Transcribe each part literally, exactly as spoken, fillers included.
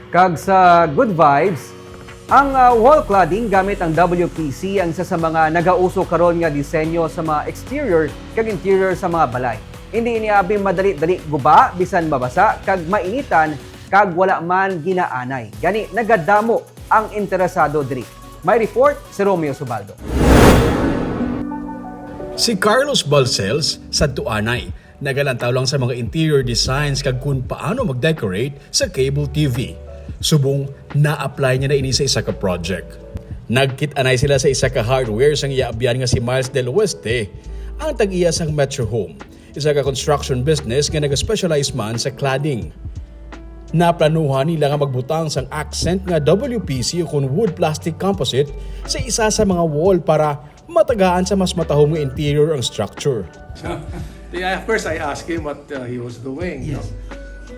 Kag sa good vibes, ang ah, wall cladding gamit ang W P C ang isa sa mga nagauso karon nga disenyo sa mga exterior kag interior sa mga balay. Hindi ini abi madali-dali guba, bisan mabasa kag mainitan, kag wala man ginaanay. Gani nagadamo ang interesado diri. May report si Romeo Subaldo. Si Carlos Balcells, sadtuanay, nagalantaw lang sa mga interior designs kag kung paano mag-decorate sa cable T V. Subong na-apply niya na ini sa isa ka project. Nagkit-anay sila sa isa ka hardware sang iya abyan nga si Miles Del Oeste, ang tag-iya sang Metro Home, isa ka construction business nga nag-specialize man sa cladding. Naplanuhan nila nga magbutang sang accent nga W P C o kon wood plastic composite sa isa sa mga wall para matagaan sa mas matahom nga interior ang structure. Yeah, first I asked him what uh, he was doing. No? Yes.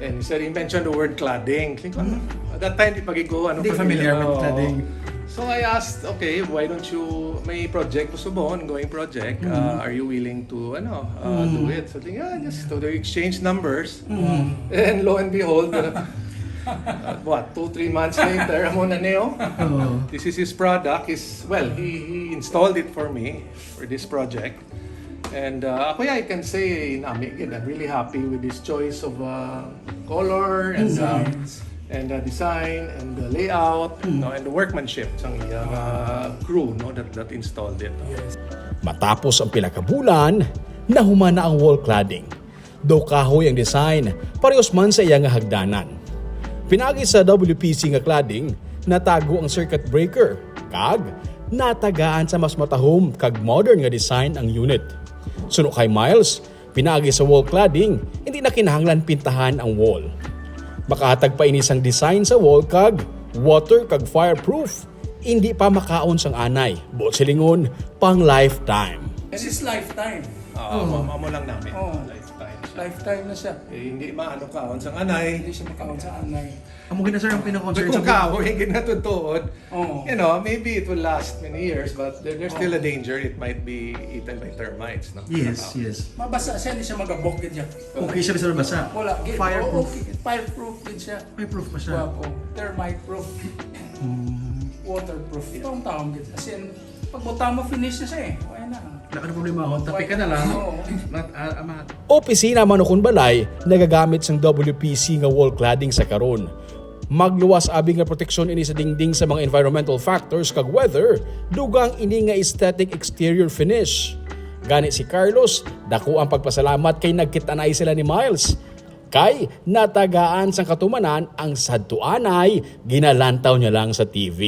And he said he mentioned the word cladding. Think, ano? At that time, di pa gid ko, ano, Hindi familiar with Oo. cladding. So I asked, okay, why don't you, may project ko subong, ongoing project, uh, are you willing to, ano, uh, do it? So, yeah, just so they exchange numbers. And lo and behold, uh, uh, what, two, three months later, amo na niyo. Oo. This is his product. Is well, he, he installed it for me for this project. And uh, ako, yeah, I can say, nami gid, I'm really happy with his choice of uh, color and uh, and the design and the layout, no, and the workmanship sang iyang uh, crew, no, that that installed it. Matapos ang pila ka bulan, nahuman na ang wall cladding. Daw kahoy ang design, parehos man sa iya nga hagdanan. Pinaagi sa W P C nga cladding, natago ang circuit breaker, kag natagaan sa mas matahom kag modern nga design ang unit. Suno kay Miles, pinaagi sa wall cladding, hindi na kinahanglan pintahan ang wall. Makahatag pa ini sang design sa wall kag water kag fireproof. Hindi pa makaon sang anay, buot silingon, pang lifetime. This is lifetime. Oo, oh. Amo lang namin. Oo. Lifetime. Lifetime na siya. Eh, hindi maano kaon sang anay. Hindi siya makaon sa anay. Amo gina sir ang pinaka-concern Kung sa kahoy, gid na tutuod. Oo. You know, maybe it will last many years, but there, there's still a danger it might be eaten by termites. No? Yes, yes. Mabasa siya, hindi siya magabok gid siya. Okay siya, Mister Basa. Wala, gid. Fireproof. Okay, fireproof gid siya. Fireproof pa siya. Wa po. Termite proof. Waterproof. Ito ang tawag gid. As in, pag butang mo, finish na siya eh. Wala na. Wala ka na problema ako. Tapi ka na lang. Oo. Mat, ah, ah, mat. Opisina man o kon balay, nagagamit sang W P C nga wall cladding sa karon. Magluwas abi nga proteksyon ini sa dingding sa mga environmental factors kag weather, dugang ini nga aesthetic exterior finish. Gani si Carlos, dako ang pagpasalamat kay nagkit-anay sila ni Miles. Kay natagaan sang katumanan ang sadtuanay, ginalantaw niya lang sa T V.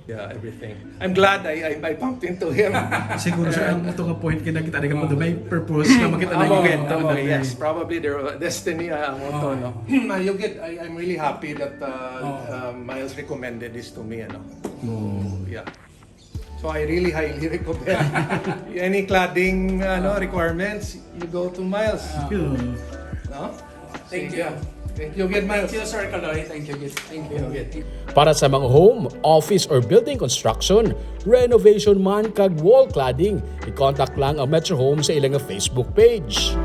Yeah, everything. I'm glad I, I, I bumped into him. Siguro sir, ang ito nga point kay nakita rin ka may purpose na makita na Amo yung gid, kwento amo na gid. Yes. Probably there, destiny, ah, amo to, no? Ayun gid, I, I'm really happy that uh, uh, Miles recommended this to me, ano. Yeah. So I really highly recommend. Any cladding, ano, requirements, you go to Miles. Yun. No? Thank Sige. you. Thank you again, Miles. Thank you, Sir Kaloy. Thank you, gid. Thank you. Thank you. Para sa mga home, office, or building construction, renovation man kag wall cladding, i-contact lang ang Metro Home sa ilang Facebook page.